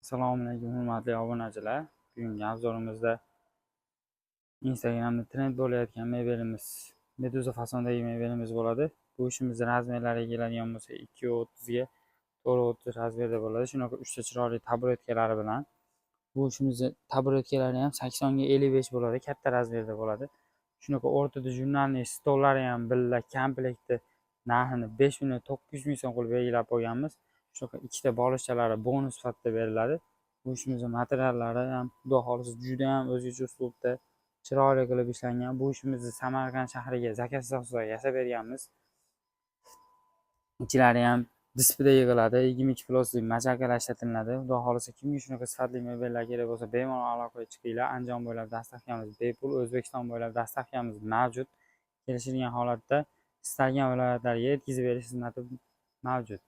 Assalomu alaykum, hurmatli obunachilar. Bugungi обзор imizda Instagramda trend bo'layotgan mebelimiz, meduza fasondagi mebelimiz bo'ladi. Bu ishimizni размер lariga keladigan bo'lsa, 2,30 ga 4,30 размер da bo'ladi. Shunaqa uchta chiroyli taburetkalari bilan. Bu ishimizni taburetkalari ham 80 ga 55 bo'ladi, katta размер da bo'ladi. Shunaqa o'rtada журнальный stollari ham billa komplekti narxini 5 900 ming so'm qilib belgilab qo'yganmiz. Shunaqa ikkita bolichalari bonus sifatida beriladi. Bu ishimizni materiallari ham, xudo xohlasa, juda ham o'zgacha uslubda, chiroyli qilib ishlangan. Bu ishimizni Samarqand shahriga заказ asosida yasab berganmiz. Ichlari ham dispida yig'iladi, 22 плюс li мочалка lar ishlatiladi. Xudo xohlasa, kimga shunaqa sifatli mebellar kerak bo'lsa, bemalol aloqaga chiqinglar. Andijon bo'ylab доставка miz bepul, O'zbekiston bo'ylab доставка miz mavjud. Kelishilgan holatda istalgan viloyatlarga yetkazib berish xizmati mavjud.